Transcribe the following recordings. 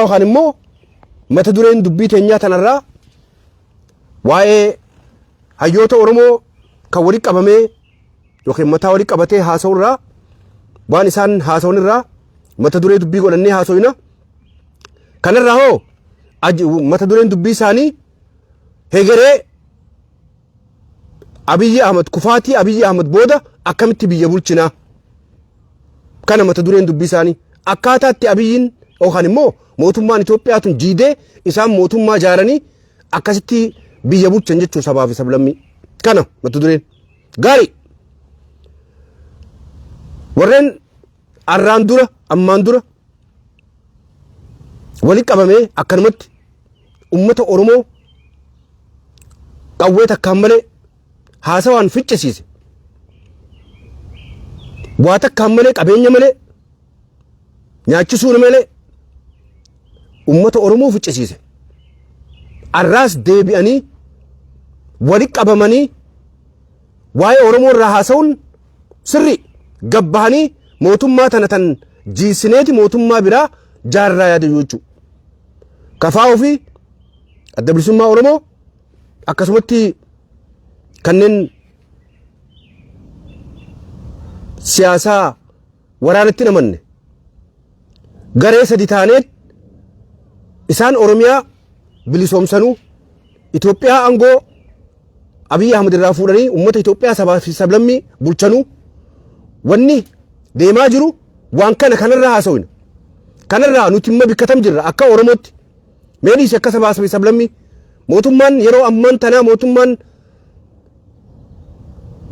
Yookaan immoo mata dureen dubbii teenyaa tanarraa waa'ee hayyoota Oromoo kan walitti qabamee yookiin mataa walitti qabatee haasa'u irraa waan isaan haasa'an irraa mata duree dubbii godhannee haasofna. Kanarraa hoo mata dureen dubbii isaanii hegeree Abiyyi Ahmad kufaatii Abiyyi Ahmad booda akkamitti biyya bulchinaa? Kana mata dureen dubbii isaanii. Akkaataa itti Abiyyiin yookaan immoo mootummaan Itoophiyaa tun jiidee isaan mootummaa ijaaranii akkasitti biyya bulchan jechuun sabaa fi sablammii. Kana mata dureen. Gaarii. Warreen arraan dura ammaan dura walitti qabamee akkanumatti ummata Oromoo qawwee takkaan malee haasawaan ficcisiise. Waa takkaan malee qabeenya malee nyaachisuun malee ummata Oromoo ficcisiise. Arraas deebi'anii walitti qabamanii waa'ee Oromoo irraa haasa'uun sirrii gabbahanii mootummaa tana tan jiisineeti mootummaa biraa jaarraa yaada jechuudha. Kafaa ofii adda bilisummaa Oromoo akkasumatti kanneen siyaasaa waraanatti hin amanne garee sadi taaneet isaan Oromiyaa bilisoomsanuu Itoophiyaa aangoo Abiyyi Ahmad irraa fuudhanii uummata Itoophiyaa sabaa fi sablammii bulchanuu wanni deemaa jiru waan kana kanarraa haasawina. Kanarraa nuti immoo bikka tam jirra akka Oromootti. Mee dhiisi akka sabaa fi sablammii. Mootummaan yeroo ammaan tanaa mootummaan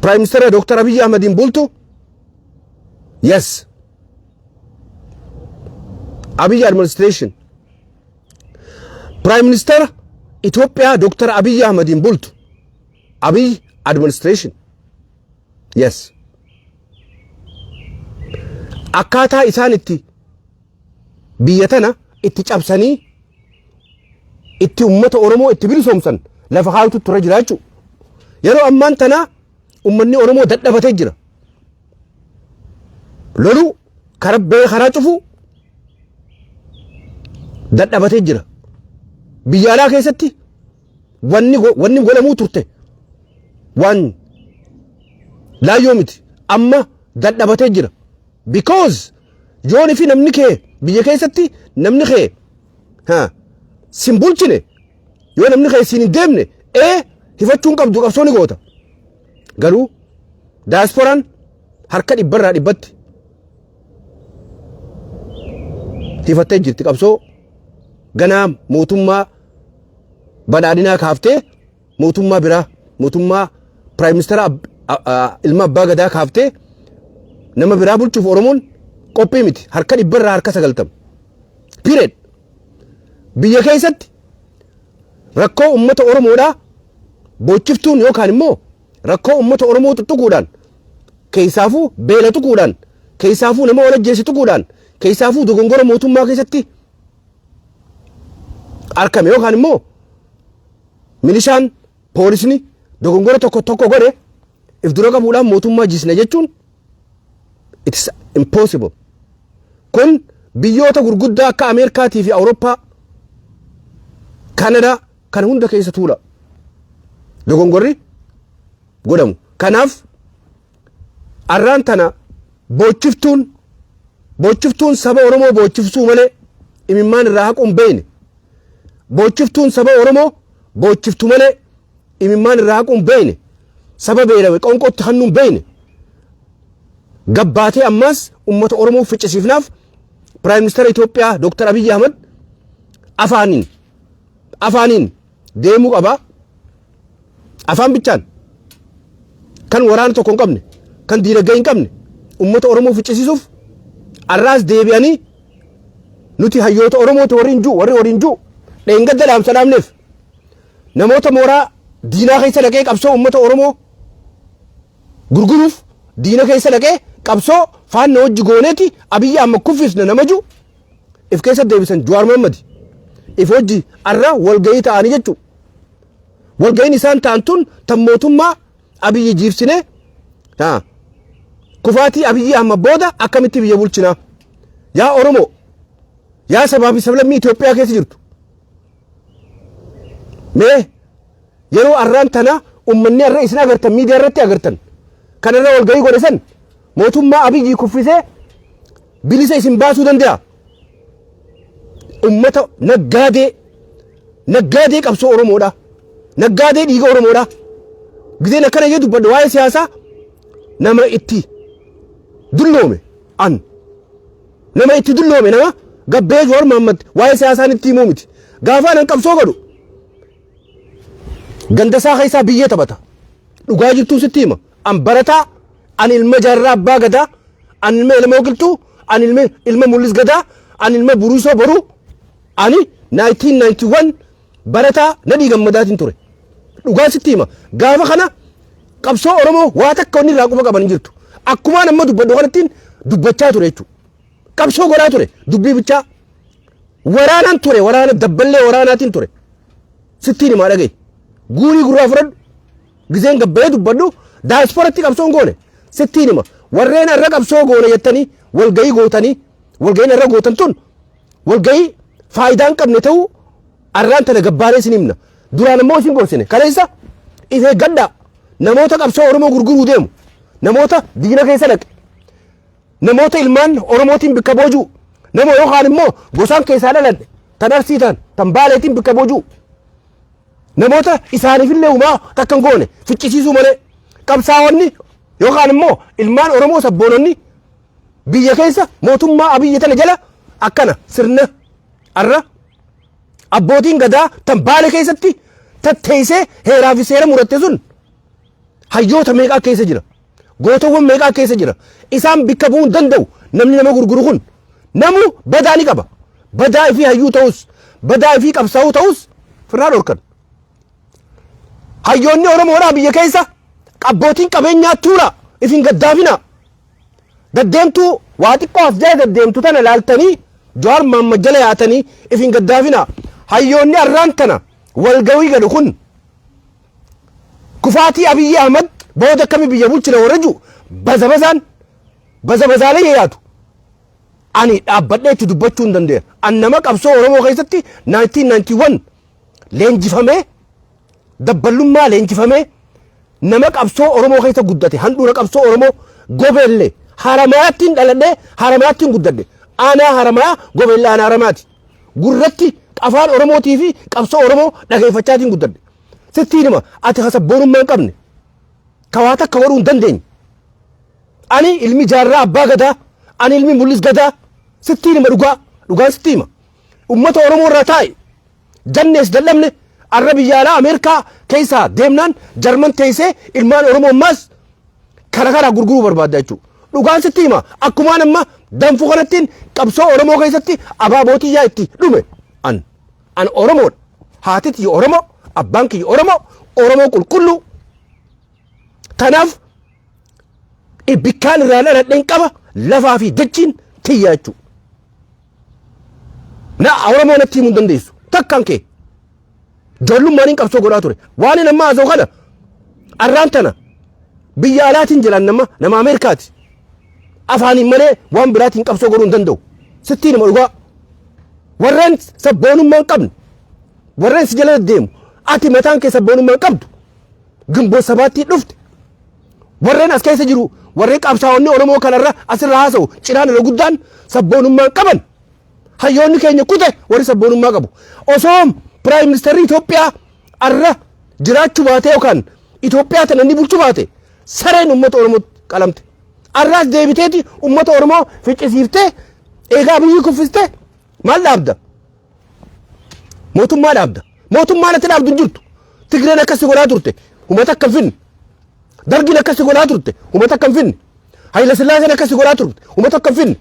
Prime Minister Dr. Abiyyi Ahmadiin bultu yes Abiy administration Prime Minister Itoophiyaa Dr. Abiy Ahmadiin bultu Abiy administration yes akkaataa isaan itti biyya tana itti cabsanii itti ummata Oromoo itti bilisoomsan lafa kaayutu ture jira jechuudha. Yeroo ammaan tanaa ummanni Oromoo dadhabatee jira. Loluu karaa bee karaa cufuu dadhabatee jira. Biyya alaa keessatti wanni godhamuu turte waan laayyoo miti amma dadhabatee jira. Because yoon fi namni kee biyya keessatti namni kee ha sin bulchine yoo namni kee siin hin deemne ee hifachuu hin qabdu qabsoo ni goota. Garuu daasporaan harka dhibbarraa dhibbatti hifattee jirti qabsoo ganaa mootummaa badhaadhinaa kaaftee mootummaa biraa mootummaa piraayim ministeera ilma abbaa gadaa kaaftee nama biraa bulchuuf Oromoon qophii miti harka dhibbarraa harka 90. Period. Biyya keessatti rakkoo uummata Oromoodhaa boochiftuun yookaan immoo rakkoo uummata Oromoo tuttuquudhaan keessaafuu beela tuquudhaan keessaafuu nama wal ajjeese tuquudhaan keessaafuu dogongora mootummaa keessatti argame yookaan immoo milishaan poolisni dogongora tokko tokko godhe if dura qabuudhaan mootummaa jisne jechuun it's impossible. Kun biyyoota gurguddaa akka Ameerikaatii fi Awurooppaa, Kanadaa kan hunda keessa tuula. Dogongorri godhamu. Kanaaf arraan tana boochiftuun saba Oromoo boochiftuu malee imimmaan irraa haquun beeyne. Boochiftuun saba Oromoo boochiftu malee imimmaan irraa haquun beeyne. Saba beelawe qonqootti hannuun beeyne. Gabbaatee ammaas uummata Oromoo ficcisiifnaaf Prime Minister Itoophiyaa Dr. Abiyyi Ahmad afaaniin deemuu qaba. Afaan bichaan kan waraana tokko hin qabne kan diinagdee hin qabne uummata Oromoo ficcisiisuuf arraas deebi'anii nuti hayyoota Oromooti warri hin jiru warri horiin jiru dheengadda dhaamsa dhaamneef namoota mooraa diinaa keessa dhaqee qabsoo uummata Oromoo gurguruuf diina keessa dhaqee qabsoo faanna hojii gooneeti Abiyyi amma kuffisna nama jiru if keessa deebisan Jawaar Mohammad if hojii arra walgahii ta'anii jechuudha. Walgahiin isaan ta'an tun tan mootummaa Abiyyi jiibsinee kufaatii Abiyyi amma booda akkamitti biyya bulchinaa yaa Oromoo Yaa sabaa fi sablammii Itoophiyaa keessa jirtu. Mee yeroo arraan tana ummanni arra isin agartan, miidiyaa irratti agartan, kanarra walgahii godhe san mootummaa Abiyyi kuffisee bilisa isin baasuu danda'a. Ummata naggaadee, naggaadee qabsoo Oromoodha. Naggaadee dhiiga Oromoodha. Gizeen akkana jee dubbadhu, waa'ee siyaasaa nama itti dulloome, an nama itti dulloome, nama gabbee Jowaar Mahaammad waa'ee siyaasaan itti himuu miti. Gaafa anan qabsoo godhu ganda isaa keessaa biyyee taphata. Dhugaa jirtuun sitti hima. An barataa, an ilma Jaarraa Abbaa Gadaa, an ilma Elemoo Qilxuu, an ilma Mul'is Gadaa, an ilma Buruusoo Boruu, ani 1991 barataa Nadhii Gammadaatiin ture. Dhugaa sitti hima. Gaafa kana qabsoo Oromoo waa takka wanni irraa quba qaban hin jirtu. Akkumaan amma dubbadhu kanattiin dubbachaa ture jechuudha. Qabsoo godhaa ture dubbii bichaa. Waraanaan ture, waraana dabballee waraanaatiin ture. Sittiin himaa, dhagaye. Guurii gurraa fudhadhu. Gizeen gabbayee dubbadhu daayisporatti qabsoon goone. Sittiin hima. Warreen irra qabsoo goone jettanii walgahii gootanii, walgahiin irra gootan tun walgahii faayidaa hin qabne ta'uu arraan tana gabbaanee isin himna. Duraan immoo isin gorsine. Kaleessa if eeggadhaa. Namoota qabsoo Oromoo gurguruu deemu. Namoota diina keessa dhaqe. Namoota ilmaan Oromootiin bikka boojuu. Nama yookaan immoo gosaan keessaa dhaladhe. Tan Arsii ta'an, tan Baaleetiin bikka boojuu. Namoota isaaniifillee humaa takka hin goone ficcisiisuu malee, qabsaa'onni yookaan immoo ilmaan Oromoo sabboononni biyya keessa mootummaa Abiyyi tana jala akkana sirna arra abbootiin gadaa tan Baale keessatti tatteessee heeraa fi seera muratte sun hayyoota meeqaa keessa jira. Gootawwan meeqaa keessa jira. Isaan bikka bu'uu hin danda'u. Namni nama gurguru kun namu badaa ni qaba. Badaa ifii hayyuu ta'us, badaa ifii qabsaa'uu ta'us firraa dhorkan. Hayyoonni Oromoodhaa biyya keessa, abbootiin qabeenyaa tuula if hin gaddaafinaa. Daddeemtuu waa xiqqoo as jala daddeemtu tana laaltanii Jawaar Mahammad jala yaatanii if hin gaddaafinaa. Hayyoonni arraan tana walgawii gadhu kun kufaatii Abiyyi Ahmad booda akkami biyya bulchina warra jiru baza bazaan baza bazaalee yaadu. Ani dhaabbadhee itti dubbachuu hin dandeenya. An nama qabsoo Oromoo keessatti 1991 leenjifamee, dabballummaa leenjifamee, nama qabsoo Oromoo keessa guddate, handhuura qabsoo Oromoo Gobeellee Haramayaattiin dhaladhee Haramayaattiin guddadhe. Aanaa Haramayaa, Gobeellee aanaa Haramayaati. Gurratti afaan Oromootii fi qabsoo Oromoo dhageeffachaatiin guddadhe. Sittiin hima, ati ka sabboonummaa hin qabne, ka waa takka godhuu hin dandeenye. Ani ilmi Jaarraa Abbaa Gadaa, ani ilmi Mul'is Gadaa, sittiin hima, dhugaa, dhugaan sitti hima. Uummata Oromoo irraa taa'e jannees dadhabne arra biyya alaa Ameerikaa keessaa deemnaan Jarman teessee ilmaan Oromoo ammaas kara karaa gurguruu barbaadda jechuudha. Dhugaan sitti hima, akkumaan amma danfu kanattiin qabsoo Oromoo keessatti abaabootii yaa itti dhume an Oromoodha. Haati tiyya Oromoo, abbaan kiyya Oromoo, Oromoo qulqulluu. Kanaaf bikkaan irraa dhaladheen qaba, lafaa fi dachiin tiyya jechuudha. Na Oromoo natti himuu hin dandeessu. Takkaan kee. Ijoollummaan hin qabsoo godhaa ture. Waan inni amma haasa'u kana arraan tana biyya alaatiin jiran nama Ameerikaati. Afaaniin malee waan biraatiin qabsoo godhuu hin danda'u. Sittiin hima dhugaa. Warreen sabboonummaa hin qabne, warreen si jala deemu, ati mataan kee sabboonummaa hin qabdu. Gimboo sabaatti dhufte. Warreen as keessa jiru, warreen qabsaa'onni Oromoo kanarra asirra haasa'u cinaan irra guddaan sabboonummaa hin qaban. Hayyoonni keenya kute warri sabboonummaa qabu. Osoo Prime Ministerri Itoophiyaa arra jiraachuu baatee yookaan Itoophiyaa tana inni bulchuu baate, sareen uummata Oromoo qalamte. Arraas deebiteeti uummata Oromoo ficcisiiftee eegaa Abiyyi kuffiste maal dhaabda? Mootummaa dhaabda. Mootummaan ati dhaabdu hin jirtu. Tigreen akkasi godhaa turte. Uummata akka hin finne. Dargiin akkasi godhaa turte. Uummata akka hin finne. Hayila Sillaaseen akkasi godhaa turte. Uummata akka hin finne.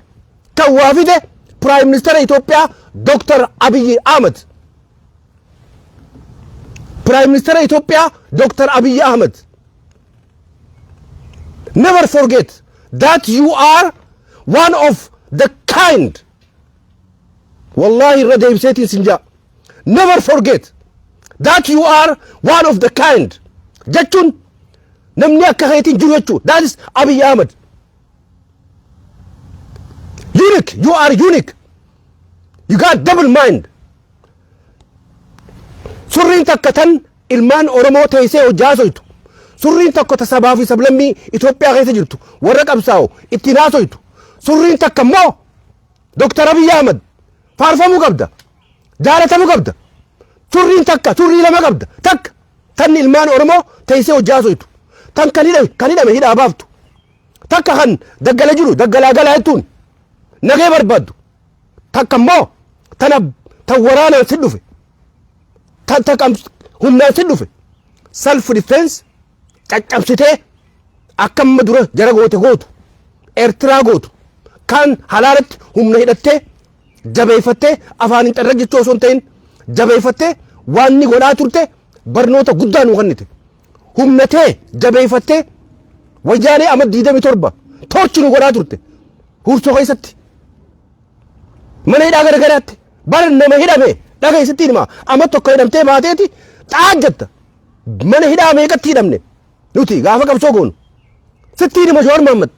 Kan waa fide Prime Minister Itoophiyaa Dr. Abiyyi Ahmad. Prime Minister Itoophiyaa Dr. Abiyyi Ahmad. Never forget that you are one of the kind. Wallahi irra deebiseetiin sin jaa. Never forget that you are one of the kind. Jechuun namni akka keetiin jiru jechuudha. That is Abiy Ahmed. Unique. You are unique. You got double mind. Surriin takka tan ilmaan Oromoo teessee hojii haasoytu. Surriin tokko ta sabaa fi sablammii Itoophiyaa keessa jirtu warra qabsaa'u ittiin haasoytu. Surriin takka immoo Dr. Abiy Ahmad faarfamuu qabda. Jaalatamuu qabda. Surriin takka surrii lama qabda. Takka tan ilmaan Oromoo teessee hojii haasoytu. Tan kan hidhame hidhaa baaftu. Takka kan daggala jiru daggalaa galaa jettuun nagee barbaaddu. Takka immoo tana tan waraanaan si dhufe. Tan takka humnaan si dhufe. Self defense caccabsitee akka amma dura jara goote gootu. Eertiraa gootu. Kan halaalatti humna hidhattee jabeeffattee afaan hin xarra jechuu osoo hin ta'in jabeeffattee waan inni godhaa turte barnoota guddaa nuu kennite. Humnatee jabeeffattee Wayyaanee amma 27 torchi nu godhaa turte. Hursoo keessatti. Mana hidhaa garagaraatti bara nama hidhame dhageessitti hima, amma tokko hidhamtee baateeti xaajjatta. Mana hidhaa meeqatti hidhamne nuti gaafa qabsoo goonu? Sitti hima, Jawaar Mohammad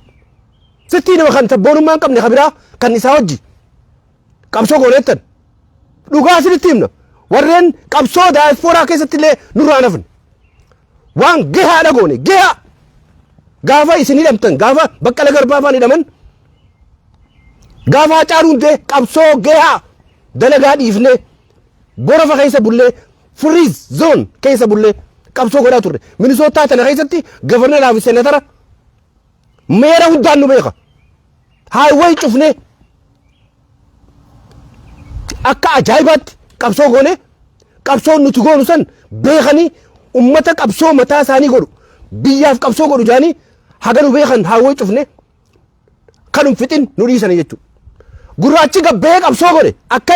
sitti hima, kan sabboonummaa hin qabne kabiraa kan isaa wajji qabsoo gooneettan dhugaa sinitti himna. Warreen qabsoo daayispooraa keessatti illee nurraa nafne waan gahaadha goone gahaa. Gaafa isin hidhamtan, gaafa Baqqala Garbaa faan hidhaman, gaafa Hacaaluu hundee, qabsoo gahaa dalagaa dhiifnee borofa keessa bullee, freeze zone keessa bullee qabsoo godhaa turre. Minisootaa tana keessatti governor fi senator, mayor hundaan nu beeka. Highway cufnee akka ajaa'ibaatti qabsoo goone. Qabsoon nuti goonu san beekanii, ummata qabsoo mataa isaanii godhu, biyyaaf qabsoo godhu jaanii haga nu beekan highway cufne kanum fixin nu dhiisanii jechuudha. Gurraachi gabbee qabsoo godhe akka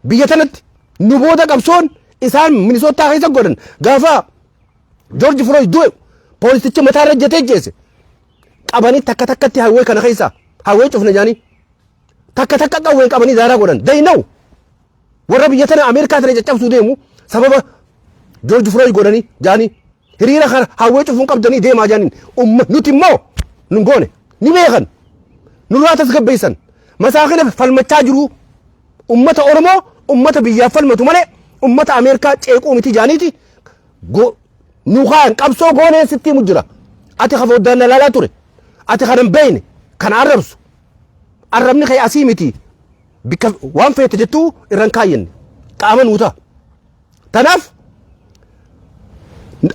biyya tanatti nu booda qabsoon isaan Minisootaa keessa godhan, gaafa George Floyd du'e poolisichi mataa irra ejjetee jeese qabanii takka takkatti highway kana keessa highway cufne jaanii takka takka qawween qabanii daaraa godhan. They know warra biyya tana Ameerikaa tana caccabsuu deemu sababa George Floyd godhanii jaanii hiriira kana highway cufuun qabdanii deemaa jaaniin. Umma nuti immoo nun goone ni beekan, nurraa tasgabbeessan. Masaakina falmachaa jiru, ummata Oromoo ummata biyyaaf falmatu malee ummata Ameerikaa ceequu miti jaaniiti nu kaan qabsoo gooneen sitti himu jira. Ati kafoddaan na laalaa ture, ati kan hin beekne kan arrabsu, arrabni kee asii miti, bikka waan feete jettuu irran kaayyanne qaama nuu ta'a. Tanaaf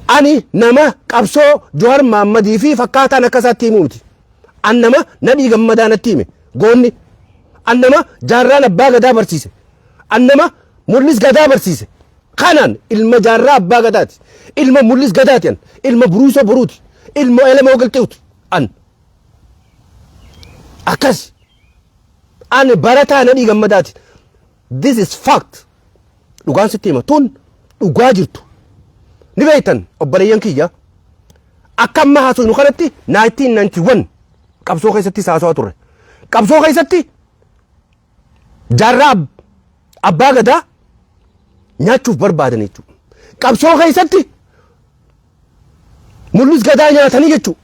ani nama qabsoo Johaar Mahammadii fi fakkaataan akka isaatti himuu miti. An nama Nadhii Gammadaa natti hime goonni. An nama Jaarraan Abbaa Gadaa barsiise. An nama Mul'is Gadaa barsiise. Kanaan ilma Jaarraa Abbaa Gadaati. Ilma Mul'is Gadaati an. Ilma Buruusoo Boruuti. Ilma Elemoo Qilxuuti an. Akkas. Ani barataa Nadhii Gammadaati. This is fact. Dhugaan sitti hima. Tun dhugaa jirtu. Ni beektan, obboleeyyan kiyya. Akka amma haasofnu kanatti 1991 qabsoo keessatti haasawaa turre. Qabsoo keessatti Jaarraa Abbaa Gadaa nyaachuuf barbaadan jechuudha. Qabsoo keessatti Mul'is Gadaa nyaatanii jechuudha.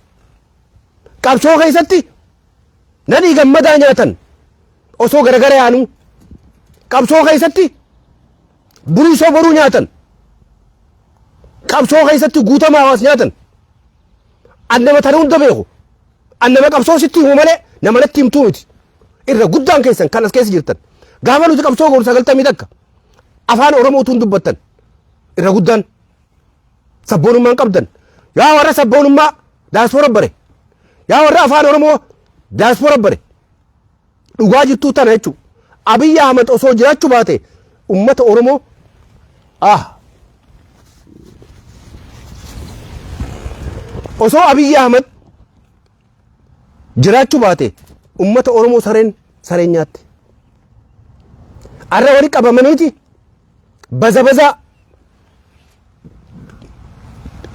Qabsoo keessatti Nadhii Gammadaa nyaatan osoo garagara yaanuu. Qabsoo keessatti Buruusoo Boruu nyaatan. Qabsoo keessatti Guutamaa Hawaas nyaatan. An nama tana hunda beeku. An nama qabsoo sitti himu malee nama natti himtuu miti. Irra guddaan keessan kan as keessa jirtan. Gaafa nuti qabsoo goonu 91 afaan Oromoo utuu hin dubbattan irra guddaan sabboonummaan qabdan. Yaa warra sabboonummaa daaspora bare. Yaa warra afaan Oromoo daaspora bare. Dhugaa jirtuu tana jechuudha. Abiyyi Ahmad osoo jiraachuu baate ummata Oromoo osoo Abiyyi Ahmad jiraachuu baate ummata Oromoo sareen sareen nyaatti. Arra wali qabamaniiti baza bazaa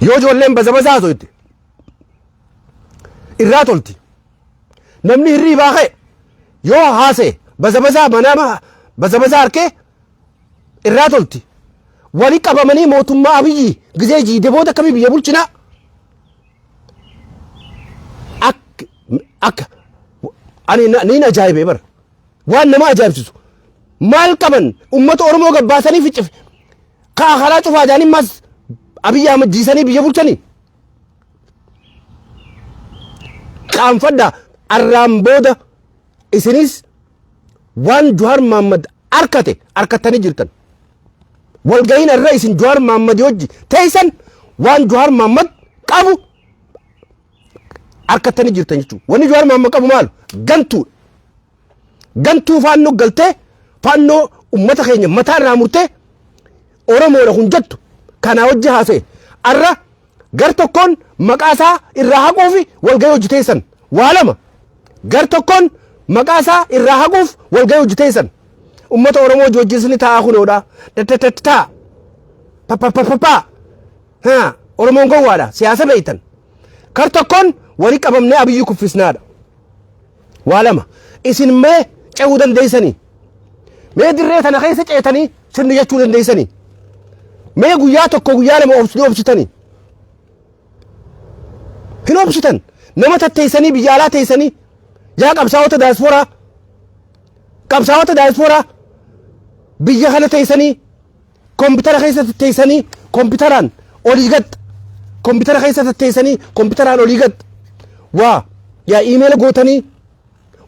yoo ijoolleen baza bazaa haasofte irraa tolti. Namni hirriibaa ka'e yoo haasa'e baza bazaa manaama baza bazaa harkee irraa tolti. Wali qabamanii mootummaa Abiyyi gizee jiide booda akkamii biyya bulchinaa? Akka ani niin ajaa'ibee bara waan nama ajaa'ibsiisu. Maal qaban ummata Oromoo gabbaasanii ficcif kaa karaa cufaa jaanii mas Abiyyi Ahmad jiisanii biyya bulchanii. Qaanfadha arraan booda isinis waan Jawaar Mahaammad arkate arkattanii jirtan. Walgahiin irra isin Jawaar Mahaammad wajji teessan waan Jawaar Mahaammad qabu arkattanii jirtan jechuudha. Wanni Jawaar Mahaammad qabu maal? Gantuudha. Gantuu faannoo galtee faannoo ummata keenya mataa irraa murtee Oromoodha kun jettu kanaa wajji haasa'e. Arra gar tokkoon maqaa isaa irraa haquufi walgahii hojii teessan. Waa lama. Gar tokkoon maqaa isaa irraa haquuf walgahii hojii teessan. Ummata Oromoo wajjin taa'aa kunoodha. Tattatattaa. Papapapapaa. Haa Oromoon gowwaadha. Siyaasa beektan. Kar tokkoon wali qabamnee Abiyyi kuffisnaadha. Waa lama. Isin mee ce'uu dandeessanii? Mee dirree tana keessa ceetanii sirni jechuu dandeessanii? Mee guyyaa tokko guyyaa lama obsanii obsitanii? Hin obsitan. Nama tatteessanii biyya alaa teessanii yaa qabsaa'ota daayispooraa qabsaa'ota daayispooraa biyya kana teessanii Kompitara keessa tetteessanii kompitaraan olii gad kompitara keessa tetteessanii kompitaraan olii gad waa yaa iimeela gootanii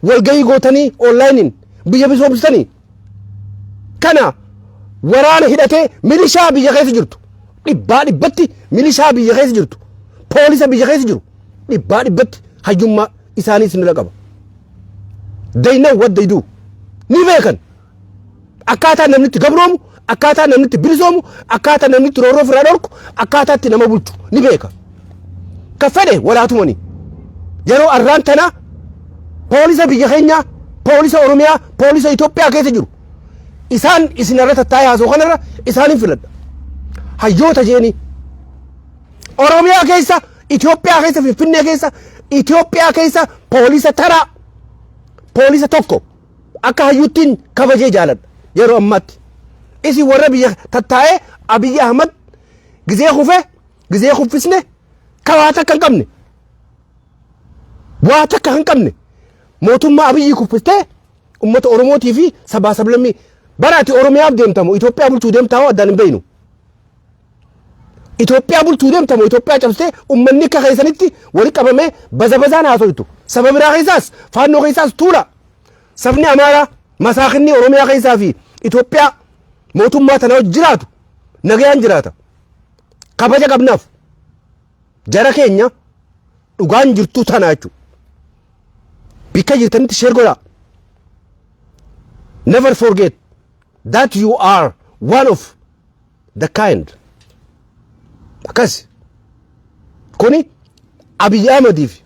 walgahii gootanii onlaayiniin biyya misoomsitanii kana waraana hidhatee milishaa biyya keessa jirtu dhibbaa dhibbatti milishaa biyya keessa jirtu poolisa biyya keessa jiru dhibbaa dhibbatti hayyummaa isaanii isinirra qaba. They know what they do. Ni beekan. Akkaataa namni itti gabroomu, akkaataa namni itti bilisoomu, akkaataa namni itti roorroo ofirraa dhorku, akkaataa itti nama bulchu ni beeka. Ka fedhe walaatumani. Yeroo arraan tana poolisa biyya keenyaa, poolisa Oromiyaa, poolisa Itoophiyaa keessa jiru. Isaan isin irra tattaa'ee haasa'u kanarra isaan hin filadha. Hayyoota jeeni. Oromiyaa keessa, Itoophiyaa keessa, Finfinnee keessa, Itoophiyaa keessa poolisa taraa, poolisa tokko akka hayyuuttiin kabajee jaaladha yeroo ammaatti. Isin warra biyya tattaa'ee Abiyyi Ahmad gizee kufe gizee kuffisne ka waa takka hin qabne waa takka hin qabne mootummaa Abiyyi kuffistee uummata Oromootii fi sabaa sablammii bara ati Oromiyaaf deemtamu Itoophiyaa bulchuu deemtaa hoo addaan hin beeynu. Itoophiyaa bulchuu deemtamu Itoophiyaa cabsitee uummanni akka keessanitti wali qabamee baza bazaan haasoytu. Saba biraa keessaas faannoo keessaas tuula. Sabni Amaaraa masaakinni Oromiyaa keessaa fi Itoophiyaa mootummaa tana wajji jiraatu nagayaan jiraata. Kabaja qabnaaf. Jara keenya dhugaan jirtu tana jechuudha. Bikka jirtanitti share godhaa. Never forget that you are one of the kind. Akkas. Kuni Abiy Ahmediif.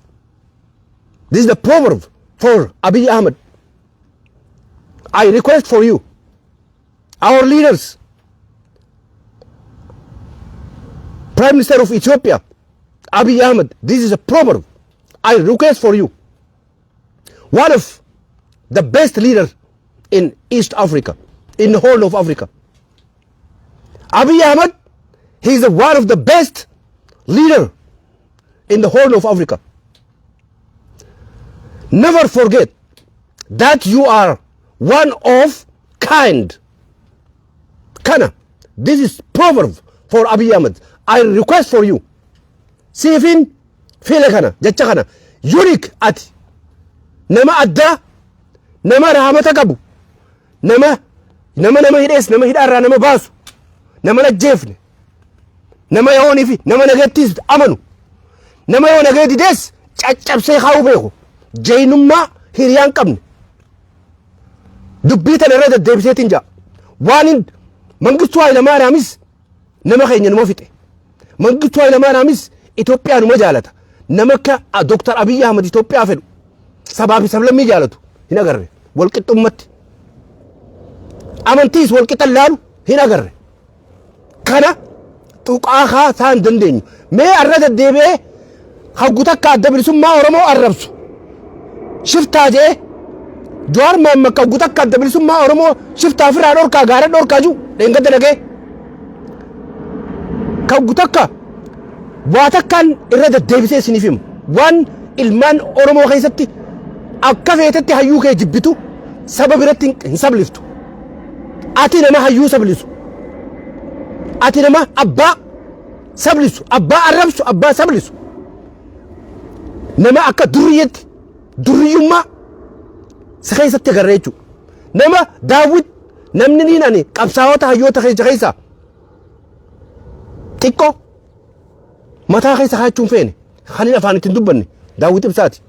This is the proverb for Abiy Ahmed. I request for you, our leaders, Prime Minister of Ethiopia, Abiy Ahmed, this is a proverb. I request for you. One of the best leader in East Africa, in the whole of Africa. Abiy Ahmed, he is one of the best leader in the whole of Africa. Never forget that you are one of kind. Kana, this is proverb for Abiy Ahmed. I request for you. Siifin fila kana, jecha kana, unique ati. Nama addaa, nama rahamata qabu, nama nama nama hidhees nama hidhaarraa nama baasu, nama ajjeefne, nama yoonii fi nama nagattis amanu, nama yoo nagee didees caccabsee kaa'uu beeku, jeenummaa hiriyaan qabne. Dubbii tana irra deddeebiseetiin jaa. Waan hin Mangistuu Hayilamaariyaamis nama keenya numa fixe. Mangistuu Hayilamaariyaamis Itoophiyaa numa jaalata. Nama akka Dooktar Abiyyi Ahmad Itoophiyaa fedhu sabaa fi sablammii jaalatu hin agarre. Walqixxummatti. Amantiis walqixa laalu hin agarre. Kana tuqaa kaasaa hin dandeenyu. Mee arra deddeebi'ee haggu takka adda bilisummaa Oromoo arrabsu. Shiftaa jedhee Jawaar Mahammad haggu takka adda bilisummaa Oromoo shiftaa ofirraa dhorkaa gaara dhorkaa jiru dheengadda dhagee. Haggu takka waa takkaan irra deddeebisee isiniif himu. Waan ilmaan Oromoo keessatti akka feetetti hayyuu kee jibbitu saba biratti hin sabliftu. Ati nama hayyuu sablisu. Ati nama abbaa sablisu, abbaa arrabsu, abbaa sablisu. Nama akka durriyyetti durriyyummaa si keessatti agarra jechuudha. Nama Daawwit namni niin ani qabsaa'ota hayyoota keessa keessa xiqqoo mataa keessa kaachuun feene kan inni afaan ittiin dubbanne Daawwit Ibsaati.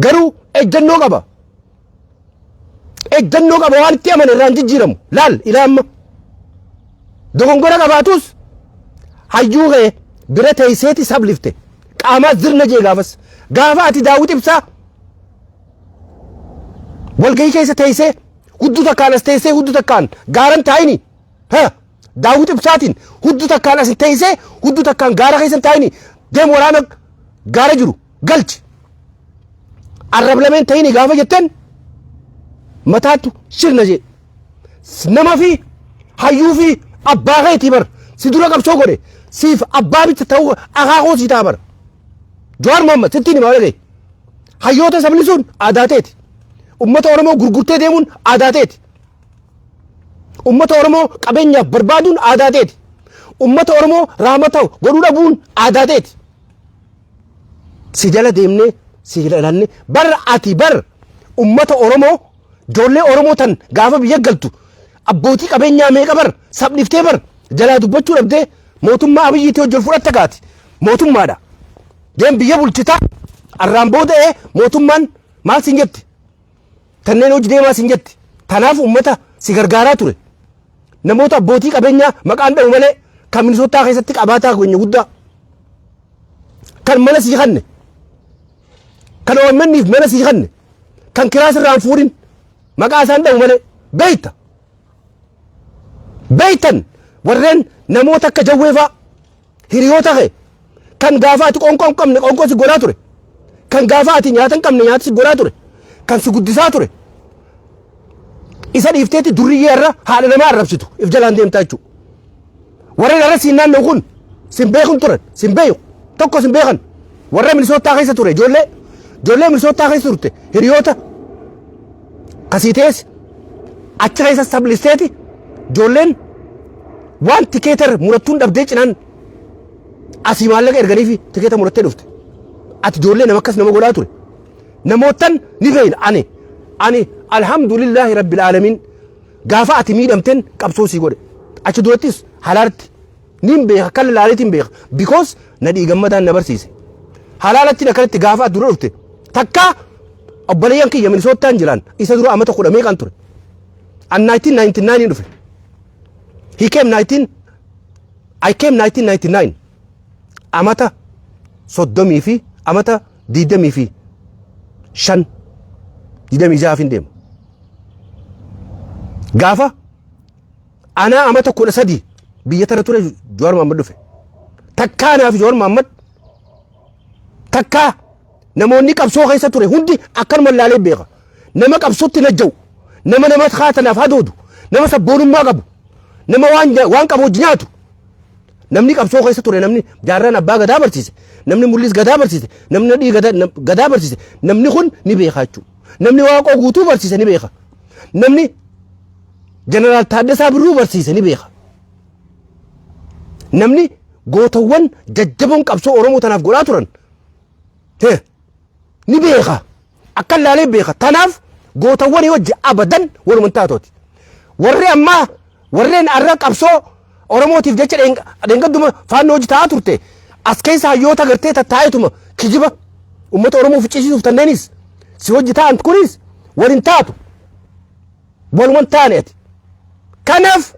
Garuu ejjennoo qaba. Ejjennoo qaba, waan itti amane irraan jijjiiramu. Laal ilaa amma. Dogongora qabaatus hayyuu kee bira teesseeti sablifte. Qaamaa zirna jee gaafas. Gaafa ati Daawwit Ibsaa walgahii keessa teessee hudduu takkaan as teessee hudduu takkaan gaaran taa'ini. Ha Daawwit Ibsaatiin hudduu takkaan as teessee hudduu takkaan gaara keessa taa'ini, deem waraana gaara jiru galchi. Arrab lameen ta'ini gaafa jetteen mataattu sirna jee. Nama fi hayyuu fi abbaa keetii bar si dura qabsoo godhe, siif abbaa bitta ta'uu akaakuu sii ta'a bar. Jawaar Mohammad, sittiin himaa dhagaye. Hayyoota sabni sun aadaa ta'eeti. Ummata Oromoo gurgurtee deemuun aadaa ta'eeti. Ummata Oromoo qabeenyaaf barbaaduun aadaa ta'eeti. Ummata Oromoo raamata godhuu dhabuun aadaa ta'eeti. Si jala deemnee si ilaalle bar, ati bar ummata Oromoo, ijoollee Oromoo tan gaafa biyya galtu abbootii qabeenyaa meeqa bar sabdhiftee bar jalaa dubbachuu dhabdee mootummaa Abiyyiitii hojii fudhatta gaati. Mootummaadha. Deem biyya bulchita, arraan booda mootummaan maal siin jetti? Tanneen hojii deemaa siin jetti. Tanaaf ummata si gargaaraa ture. Namoota abbootii qabeenyaa maqaan dha'u malee kan Minisootaa keessatti qabaataa keenya guddaa. Kan mana sii kanne. Kan OMN'if mana sii kanne. Kan kiraa sirraan fuudhin maqaa isaan dha'u malee beeyta. Beeytan, warreen namoota akka Jawwee fa'a hiriyoota kee kan gaafa ati qoonqoo hin qabne qoonqoo si godhaa ture. Kan gaafa ati nyaata hin qabne nyaata si godhaa ture. Kan si guddisaa ture. Isa dhiifteetti durriyyee irra haadha namaa arrabsitu if jalaan deemtaa jechuudha. Warreen irra siin naanna'u kun sin beekun turan, sin beeku, tokko sin beekan. Warra Minisootaa keessa ture, ijoollee Minisootaa keessa turte, hiriyoota kasii teessi achi keessa sablisteeti ijoolleen waan tikeeta murattuun dhabdee cinaan asii maallaqa erganiifi tikeeta murattee dhufte. Ati ijoollee nama akkas nama godhaa ture. Namootan ni beeyna. Ani alhamdulillaahi rabbil aalamiin, gaafa ati miidhamteen qabsoo sii godhe. Achi durattis halaatti nin beeka, akka laaleetiin beeka, because Nadhii Gammadaan na barsiise. Halaalatti akkanatti gaafa ati dura dhufte takka obboleeyyan kiyya Minisootaan jiran isa dura amata 10 meeqan ture. An 1999 dhufe. He came 19, I came 1999, amata 30 fi amata 25, 26 hin deema. Gaafa anaa amata 13 biyya tana ture Jawaar Mohammad dhufe. Takkaa anaaf Jawaar Mohammad takkaa namoonni qabsoo keessa ture hundi akkanuma laalee beeka. Nama qabsootti najja'u, nama nama kaatanaaf hadoodu, nama sabboonummaa qabu, nama waan qabu hojii nyaatu. Namni qabsoo keessa ture, namni jaarraan abbaa gadaa barsiise, namni Mul'is gadaa barsiise, namni Nadhii gadaa barsiise, namni kun ni beeka jechuudha. Namni Waaqoo Guutuu barsiise ni beeka. Namni Jeneraal Taaddasaa Birruu barsiise ni beeka. Namni gootawwan jajjaboon qabsoo Oromoo tanaaf godhaa turan ni beeka. Akka laalee beeka. Tanaaf gootawwan wajji abadan waluman taatooti. Warri ammaa warreen arra qabsoo Oromootiif jecha dheengadduma faannoo hojii ta'aa turte as keessa hayyoota gartee tattaa'eetuma kijiba uummata Oromoo ficcisiisuuf tanneenis si hojii ta'an kunis waliin taatu, waluman taane ati. Kanaaf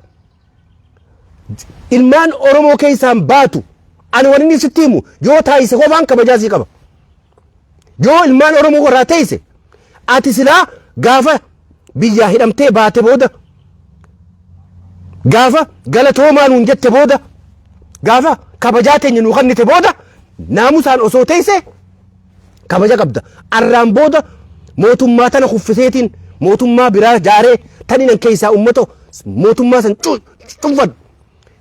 ilmaan Oromoo keessaan baatu. Ani waan inni sitti himu, yoo taayise qofaan kabajaa sii qaba. Yoo ilmaan Oromoo irraa teesse ati silaa gaafa biyyaa hidhamtee baate booda, gaafa galatoomaa nuun jette booda, gaafa kabajaa teenya nuu kennite booda naamusaan osoo teesse kabaja qabda. Arraan booda mootummaa tana kuffiseetiin mootummaa biraa jaaree taninan keessaa uummata mootummaa san cunfadhu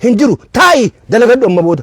hin jiru. Taa'i dalagadhu amma booda.